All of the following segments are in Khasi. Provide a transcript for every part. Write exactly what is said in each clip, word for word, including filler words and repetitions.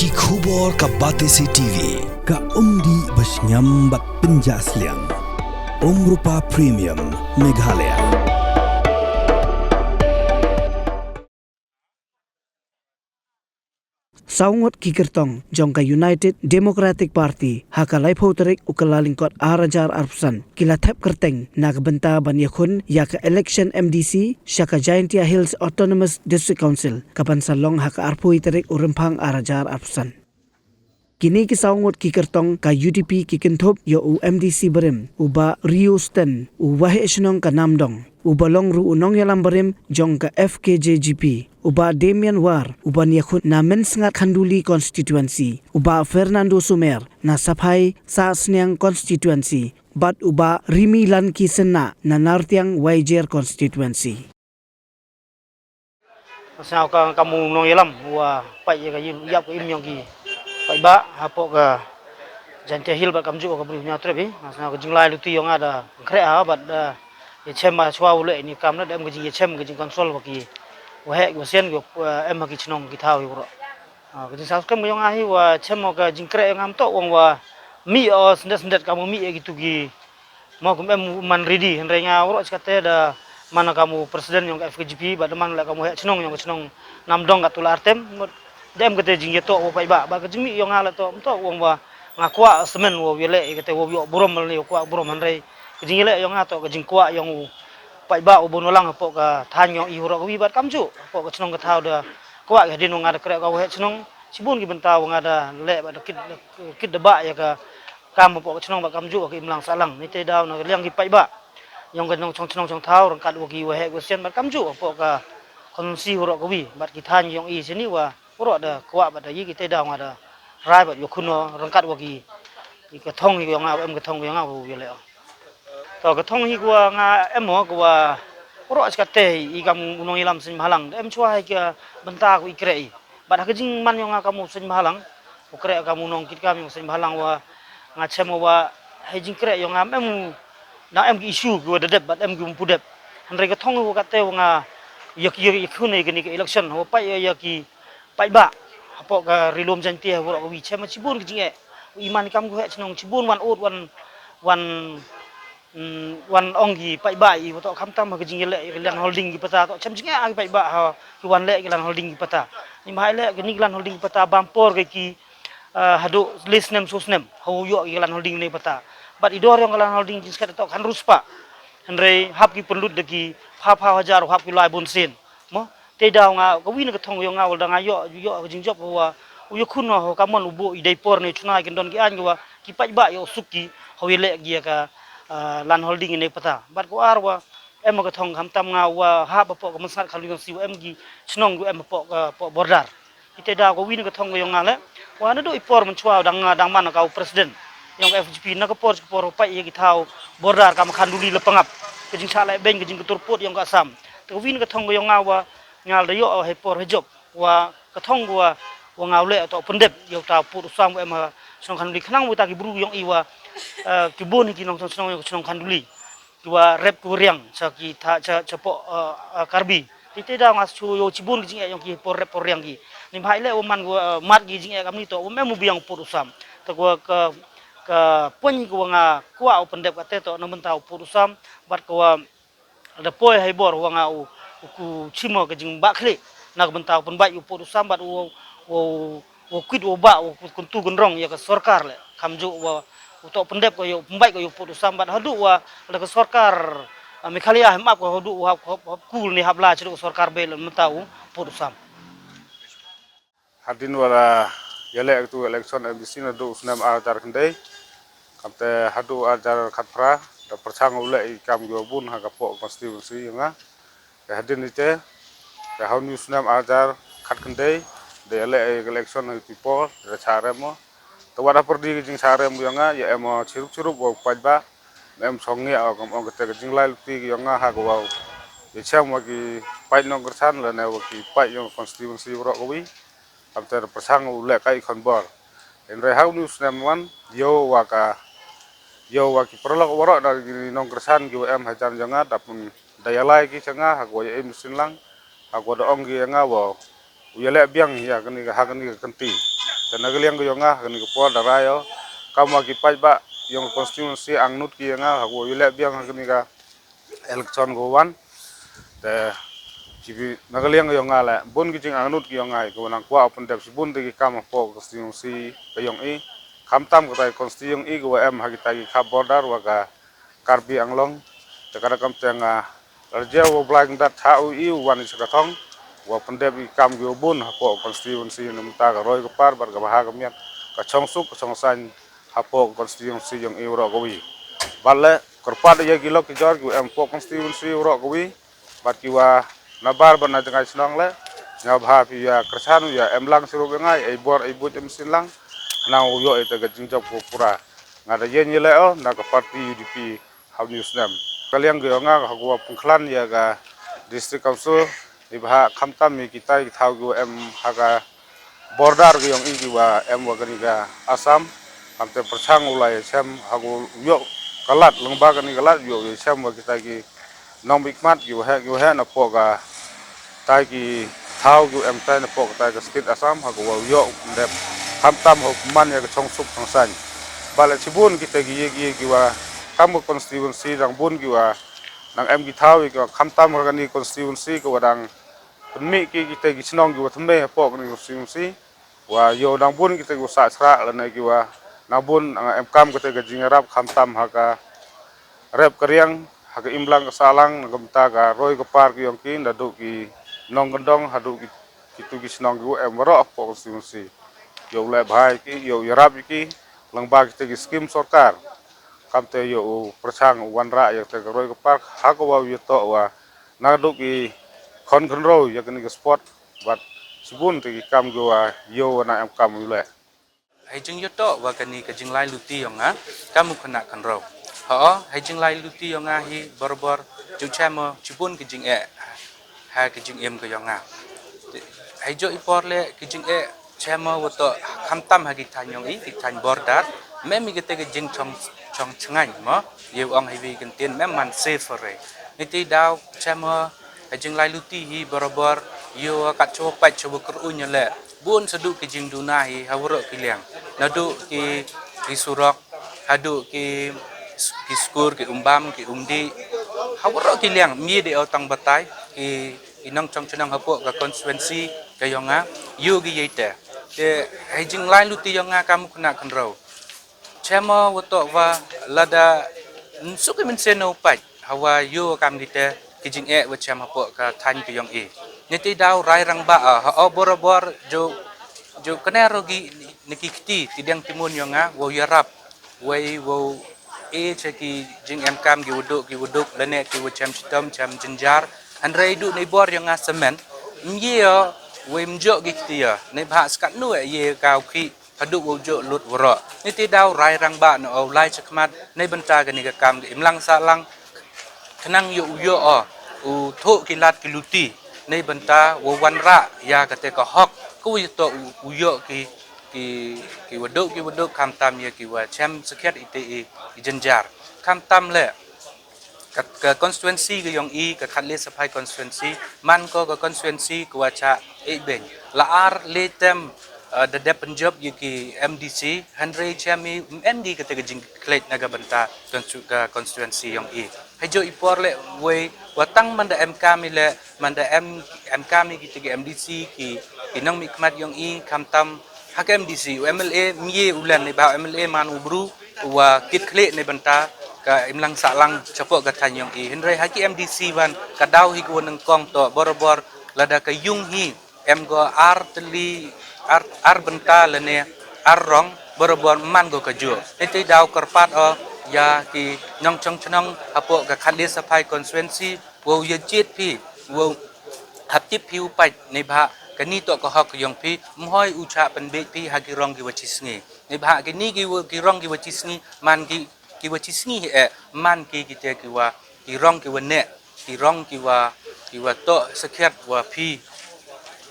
Ki khubor ka Batesi T V, ka umdih ba shngiam bad pynjah sliang. Umrupa Premium, Meghalaya. Saw ngut ki kyrtong jong ka United Democratic Party ha ka laiphew tarik u Kyllalyngkot ar hajar arphew san ki la thep kyrteng na ka bynta ban ïakhun ïa ka election M D C sha ka Jaintia Hills Autonomous District Council, ka ban sa long ha ka arphew tarik u Rymphang ar hajar arphew san. Kine ki saw ngut ki kyrtong ka U D P ki kynthup ïa u M D C barim, u Bah Rio Sten, u Waheh Shnong ka Namdong, u ba long ruh u nongïalam barim jong ka F K J G P, u Bah Damian War, u ban ïakhun na Mynsngat Khanduli Constituency, u Bah Fernando Sumer, na Saphai Sahsniang Constituency, bad u Bah Rimi Lanki Senna, na Nartiang Waijer Constituency. Sa ka kam u nongïalam, wa pait ïa ka ïap ka im ïong ki paidbah hapoh ka Jaintia Hill bad kamjooh ka Bri Hynñiewtrep hi. Sa ka jinglai luti ïong nga da khreh ha bad da ïa chem ma chwa u leh ni kam na da em ka jingïa chem ka jingkonsol wa ki waheh ki wasien ki em ha ki chnong ki thaw hi waroh. Ka jingsngewskhem ïong nga hi wa chem ka jingkhreh ïong nga mtoh wang wa mih o sendet sendet kam mih ïa kitu ki Mo kum em man ready hynrei nga waroh chikate da man ka mu president ïong ka F K G P bad da man la ka mu heh chnong ïong ka chnong Namdong ka tula artem. Da em kate jingïatoh wa paidbah bad ka jingmih ïong nga la toh mtoh wong wa nga kwah semen wa ïaleh kate wa ïoh burom ne kwah burom hynrei ka jingïaleh ïong nga toh ka jingkwah ïong u paidbah u bun u lang hapoh ka thaiñ ïong i hurok wi bad kamjooh hapoh ka chnong ka thaw da kwah ka hadien wa nga da kreh ka wa heh chnong shibun ki bynta wa nga da leh bad da kit kit da bah ïa ka kam hapoh ka chnong bad kamjooh ka imlang sahlang. Ni te daw na ka liang ki paidbah ïong ka nongchong chnong chong thaw ryngkat wa ki waheh wasien bad kamjooh hapoh ka konstituensi waroh kawi bad ki thaiñ ïong i sini wa waroh da kwah bad da yi ki te daw nga da rai bad ïoh khuno ryngkat wa ki ka thong ïong nga em ka thong ïong nga wa ïaleh. To ka thong hi ka wa nga em ho ka wa waroh chikate i kam u nongïalam seng bhalang da em chwa hi ka bynta ka i kreh i. Bad ha ka jingman ïong nga ka mu seng bhalang u kreh ka mu nong kit kam ïong seng bhalang wa nga chem wa ha jingkreh ïong nga em u na em ki issue ki wa da dep bad em ki um pu dep. Hynrei ka thong wa kate wa nga ïa ki ïa ki khun ïa ki ni ka election wa pait ïa ïa ki paidbah hapoh ka rilum Jaintia waroh kawi chem shibun ki jingeh. U iman kam ku heh chnong shibun wan ut wan wan wan ong ki paidbah i wa toh khamtam ha ka jingïaleh ïa ka land holding ki pata toh chem jingeh ha ki paidbah ha ki wan leh ki land holding ki pata. Ni ma leh ki ni ki land holding ki pata bam por ki ki haduh le snem so snem ha u ïoh ki land holding ni pata. Bad i dor ïong ka land holding jingskhet toh khan ruspa. Hynrei hap ki pynlut da ki pha pha hajar hap ki lai bun sien. Mo Te daw nga ka wi na ka thong ïong nga wal da nga ïoh ïoh ka jingjop wa u ïa khun wa ka mon u bo i dei por ne chuna ki don ki ain wa ki paidbah ïoh suk ki ha wi leh ki ka land holding ne pata bad ko ar wa em ka thong khamtam nga wa ha ba pok ka masngat khalu ïong si wa em ki chnong wa em pok ka pok border. Ite daw ka wi na ka thong ïong nga le wa na do i por man chwa dang dang man ka u president ïong F G P na ka por ka por pa ïa ki thaw border ka ma khanduli le pangap ka jingcha le beng ka jing ka turput ïong ka Assam. Te ka wi na ka thong ïong nga wa ngal da ïoh ha por ha jop wa ka thong wa wa nga u leh to pyndep ïa uta put u sam wa em ha shnong khanduli khnang wa uta ki bru ïong i wa ki bun ki nong shnong ïong shnong khanduli ki wa rep ki wa riang cha ki tha cha cha po Karbi. Ti te da nga shu ïoh chibun ki jingeh ïong ki por rep por riang ki ni bhai leh wa man wa mat ki jingeh kam ni to wa em u biang put u sam. Te wa ka ka pun ki wa nga kwah u pyndep ka te to na mynta u put u sam bad ka wa da poi hai bor wa nga u ku chimo ka jingbah khlieh na ka bynta u pynbait u put u sam bad u u u kwit u bah u kuntu kunrong ïa ka sorkar le kamjooh wa u toh pyndep ka ïa u pynbait ka ïa u put u sam bad haduh wa la ka sorkar Meghalaya hem ap ka haduh u hap kul ni hap la chaduh sorkar bel mynta u put u sam. Hadien wa la ïaleh katu election M D C naduh u snem ar hajar khyndai. Kamte haduh ar hajar khatphra da pyrshang u leh i kam ïa bun ha ka pok constituency ïa nga. Te hadien ite te ha uni u snem ar hajar khatkhyndai da ïaleh i election ha iti por da chah rem mo. Te wat ha pyrdi ka jingchah rem ïa nga ïa em chirup chirup wa paidbah. Em chong ngi ong ong kata ka jinglai luti ki ong nga ha ka wa ïa chem wa ki paid nongkyrshan lane wa ki paid ïong constituency waroh kawi. Am te pyrshang u leh kai khon bor. Hynrei ha u snem wan ïoh wa ka ïoh wa ki paralok waroh na ki nongkyrshan ki wa em ha jan jong nga da pun da ïalai ki cha nga ha ka wa ïa em sien lang ha ka wa da ong ki ïa nga wa u ïaleh biang ïa kane ka, ha kane ka kynti. Te na ka liang ka jong nga, ha kane ka por da rai ïa u, kam wa ki paidbah yong ka constituency angnud ki ïa nga, ha u ïaleh biang ha kane ka election ka wan. Te, ki bi, na ka liang ka jong nga leh, bun ki jingangnud ki yong nga, ka wan nang kwah pyndep shibun te ki kam hapoh ka constituency ka yong i. Khamtam kata ka constituency yong i, ka wa em ha kita ki khap border wa ka Karbi Anglong. Te ka da kam te nga, la jia wa Blai Kyndat ha u i, u wan i sa ka thong, wa pyndep i kam ki wa bun hapoh constituency, na mynta ka roi ka par, bad ka bha ka miat, ka chong suk, ka chong saiñ, hapoh constituency yong i waroh ka wi. Bad leh, kyrpad ïa ki lok ki jor ki wa em hapoh constituency waroh ka wi, bad ki wa na bar bad na jngai chnong leh, nga bha phi ïa kyrchan ïa em lang sirup ïa nga, ei bor ei buit em sin lang, nang u ïoh ïa te ka jingjop ka pura. Nga da ïeng ïa leh o, na ka party U D P, ha u snem. Ka liang ka yong nga, ha ka wa pynkhlan ïa ka District Council, i bha khamtam ïa kita ki thaw ki wa em ha ka border ka yong i ki wa em wa kane ka Assam, khamtam pyrchang u lai chem ha ka ïoh ka lad, lyngba kane ka lad ïoh ïa chem wa kita ki nongmihkhmat ki wa heh, ki wa heh na poh ka tai ki thaw ki wa em tai na poh ka tai ka state Assam, ha ka wa ïoh u pyndep khamtam ha u pynman ïa ka chong suk chong saiñ. Bad leh shibun kita ki ïa ki ïa ki wa kam ka constituency dang bun ki wa nang em ki thaw ïa ki wa khamtam ha kane constituency ka wa dang pynmih ki kita ki chnong ki wa thymmai hapoh kane constituency. Wa ïoh nang bun kita ki wa sah srah lane ki wa nang bun nang em kam kita ka jingïarap khamtam ha ka rep ka riang, ha ka imlang ka sahlang, na ka bynta ka roi ka par ki yong ki, naduh ki nongkyndong haduh ki, kitu ki chnong ki wa em waroh hapoh constituency. Ïoh leh bha ïa ki, ïoh ïarap ïa ki, lyngba kita ki skim sorkar. Khamtam ïoh u pyrchang u wanrah ïa kita ka roi ka par, ha ka wa ïa toh wa naduh ki khon khynroo ïa kane ka sport, bad shibun te ki kam ki wa ïoh wa na em kam u leh. Hei jingïoh toh wa kane ka jinglai luti yong nga, kam u khynnah khynroo. Hooid, hei jinglai luti yong nga hi barabor, ju chem o shibun ki jingeh ha ki jingim ka yong nga. Hei ju i por leh ki jingeh chem o wa toh khamtam ha ki thaiñ yong i, ki thaiñ border, mem i kita ki jingchong, chong chngaiñ mo, ïa u ong hi wi kyntien, mem man safe re. Niti daw chem o, hei jinglai luti hi barabor, ïoh kat cho pait cho wa kyrun ïa leh. Bun saduh ki jingduna hi, ha waroh ki liang. Naduh ki, ki surok, haduh ki, ki skur, ki umbam, ki umdih. Ha waroh ki liang, mi de o tang batai, ki, ki nongchong chnong hapoh ka constituency ka yong nga, ïoh ki ïa te. Te, hei jinglai luti yong nga kam u khynnah khynroo. Chem o wa toh wa lada, mm, suk i mynsiem u pait, ha wa ïoh kam kita ki jingeh wa chem hapoh ka thaiñ ka yong i. Niti daw rai rangbah o, ha o barabor ju, ju kane ro ki, na ki kti, ti dang ti mun yong nga, wa ïarap, wei wa e cha ki jingem kam ki wa duk, ki wa duk, lane ki wa chem chitom, chem jynjar, hynrei duh nei bor yong nga samen, mye o, wei mjok ki kti o, nei bha skat nu e ye ka u ki, haduh wa u ju lut waroh. Niti daw rai rangbah na o lai chakhmat, nei bynta kane ka kam ka imlang sahlang, khnang ïoh u ïoh o, u thoh ki lad ki luti, nei bynta wa wanrah ïa kata ka hok, ka wa ïa toh u, u ïoh ki, ki, ki wa duk, ki wa duk, khamtam ïa ki wa chem sakhiat ite i, i jynjar. Khamtam leh, ka, ka constituency ka yong i, ka Khatlei Saphai constituency, man ko ka constituency ka wa cha e beng. La ar le tem, eh, da dep pynjop ïa ki M D C, hynrei chem i, em di kata ka jingkhleit na ka bynta constitu-, ka constituency yong i. Hei ju i por leh wei, wa tang man da em kam i leh, man da em, em kam i kita ki M D C, ki, ki nongmihkhmat yong i, khamtam, ha ka M D C, u M L A, mye u len nei bha u M L A man u bru, wa kit khlieh nei bynta, ka imlang sahlang, chapoh ka thaiñ yong i. Hynrei ha ki M D C wan, ka daw hi ka wa nyngkong toh, barabor, lada ka yung hi, em ko ar tylli, ar, ar bynta lane, ar rong, barabor man ko ka ju. Niti daw kyrpad o, ïa ki nongchong chnong, hapoh ka Khatlei Saphai constituency, wa u ïa jied phi, wa u hap tip phi u pait, nei bha, kani toh ka hok yong phi, mhoi u cha pynbeit phi, ha ki rong ki wa chi sngi. Nei bha, kini ki wa, ki rong ki wa chi sngi, man ki, ki wa chi sngi hi eh, man ki kita ki wa, ki rong ki wa neh, ki rong ki wa, ki wa toh sakhiat wa phi,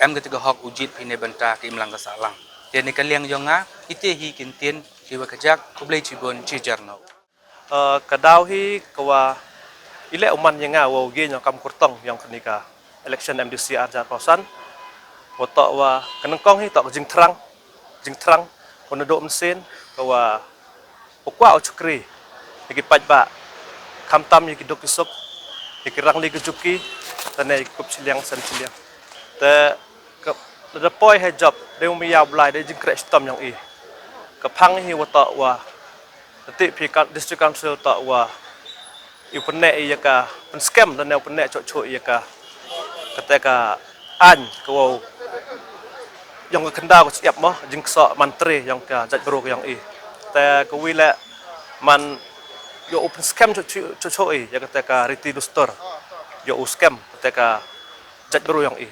em kata ka hok u jied phi nei bynta ka imlang ka sahlang. Te nei ka liang yong nga, ite hi ki ktien, ki wa kajak, khublei chibun, chi jar noh. Eh, ka daw hi ka wa i leh u man ïa nga wa u ïeng kam kyrtong yong kani ka election M D C ar hajar arphew san. Wa toh wa ka nyngkong hi toh ka jingthrang, jingthrang, ko na doh mynsiem, ka wa u kwah u chukri ïa ki paidbah, khamtam ïa ki duk ki suk, ïa ki rangli ki juki, lane ïa ki kup shiliang san shiliang. Te ka, lada poi ha jop, dei u maya u Blai, dei jingkreh shitom yong i. Ka phang hi wa toh wa, lati phi ka District Council toh wa, i u pynneh ïa ka, pynskhem lane u pynneh choh choh ïa ka, kata ka aiñ ka wa yong ka khyndaw ka shyiap mo, jingksoh man tre yong ka jaitbru ka yong i. Te ka wi leh man ïa u pynskhem choh choh, choh choh i ïa kata ka riti dustur, ïa u skhem kata ka jaitbru yong i.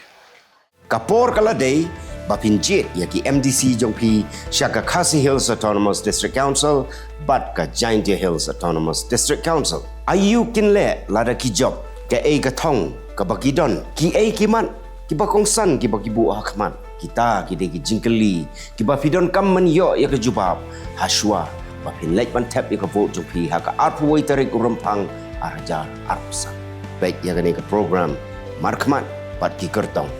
Ka por ka la dei ba phin jied ïa ki M D C jong phi sha ka Khasi Hills Autonomous District Council bad ka Jaintia Hills Autonomous District Council. Aïu kin leh lada ki jop, kaei ka thong kaba ki don, kiei ki mat kiba kongsan kiba ki buh ha khmat? Kita ki dei ki jingkylli kiba phi donkam ban ïoh ïa ka jubab ha shuwa ba phin leit ban thep ïa ka vote jong phi ha ka arphew wei tarik u Rymphang ar hajar arphew san. Peit ïa kane ka program markhmat bad ki kyrtong